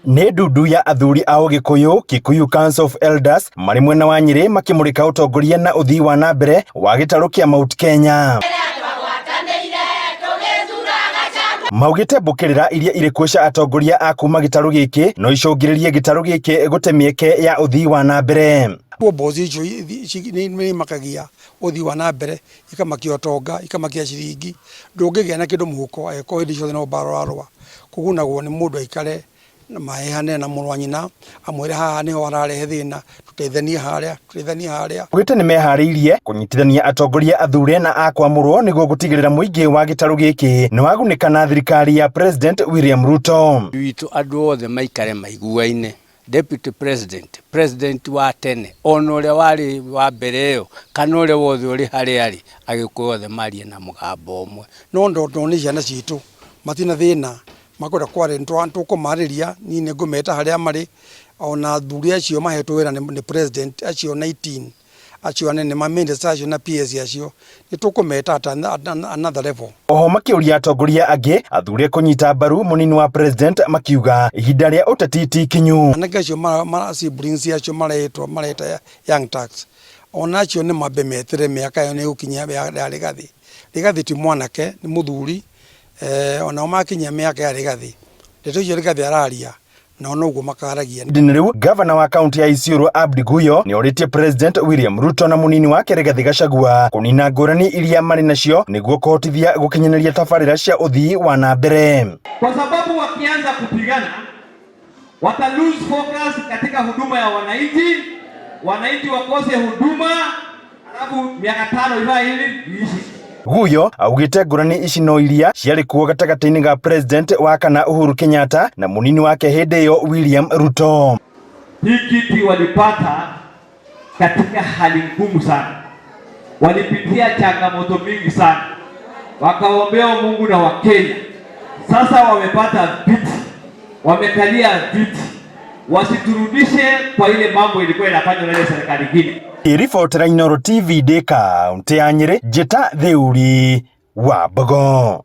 Nĩ ndundu ya athuri a Ũgĩkũyũ, Kikuyu Council of Elders, marĩ mwena wa Nyĩrĩ makĩmũrĩka ũtongoria na ũthii wa na mbere wa gĩtarũ kĩa Mount Kenya. Maugĩte mbũkĩrĩra iria irĩ kuo cia atongoria a kuma gĩtarũ gĩkĩ no icũngĩrĩrie gĩtarũ gĩkĩ gũte mĩeke ya ũthii wa na mbere. Mboco icio nĩ imakagia ũthii wa na mbere, ikamakia ũtonga, ikamakia ciringi. Ndũngĩgĩa na kĩndũ mũhuko angĩkorwo hĩndĩ ciothe no mbara ũrarũa. Kũgunagwo nĩ mũndũ aikare mahehane na mũrũ wa nyina, amwĩre haha nĩho hararehe thĩna, tũteithanie harĩa, tũteithanie harĩa. Augĩte nĩmeharĩirie kũnyitithania atongoria athure na a kwamũrwo nĩguo gũtigĩrĩra mũingĩ wa gĩtarũ gĩkĩ nĩwagunĩka na thirikari ya President William Ruto. Witũ andũ othe maikare maiguaine, Deputy President, President wa tene, ona ũrĩa warĩ wa mbere ĩyo, kana ũrĩa wothe ũrĩ harĩa arĩ, Agĩkũyũ othe marie na mũgambo ũmwe. No tondũ nĩ ciana citũ, matirĩ na thĩna, makwenda kwaria nĩtũkũmarĩria, niĩ nĩngũmeta harĩa marĩ, ona athuri acio mahetwo wĩra nĩ President acio 19, acio anene ma minister acio na PS acio, nĩtũkũmeta at another level. Oho makĩũria atongoria angĩ athure kũnyita mbaru mũnini wa President makiuga ihinda rĩa ũteti ti ikinyu. Anake acio ma siblings acio maretwo mareta Young Turks, ona acio nĩ mambe metere mĩaka ĩyo nĩ ĩgũkinya ya Rigathi. Rigathi ti mwanake, nĩ mũthuri, onao makinyia mĩaka ya Rigathi, ndeto icio Rigathi araria, nao noguo makaragia. Ihinda-inĩ rĩu, Gavana wa kaunti ya Isiolo Abdi Guyo nĩ orĩtie President William Ruto na mũnini wake Rigathi Gachagua kũnina ngũrani iria marĩ nacio nĩguo kũhotithia gũkinyanĩria tabarĩra cia ũthii wa na mbere. Kwa sababu wakianza kupigana wata lose focus katika huduma ya wananchi, wananchi wakose huduma, alafu miaka 5 ifaa ili iishi. Guyo augĩte ngũrani ici no iria ciarĩ kuo gatagatĩ-inĩ ga President wa kana Uhuru Kenyatta na mũnini wake hĩndĩ ĩyo William Ruto. Hii kiti walipata katika hali ngumu sana, walipitia changamoto mingi sana, wakaombea Mungu na Wakenya. Sasa wamepata viti, wamekalia viti, wasiturudishe kwa ile mambo ilikuwa inafanywa na ile serikali nyingine. Ribotera Inooro TV ndĩ kaunti ya Nyĩrĩ, Njĩta Theuri wa Mbogo.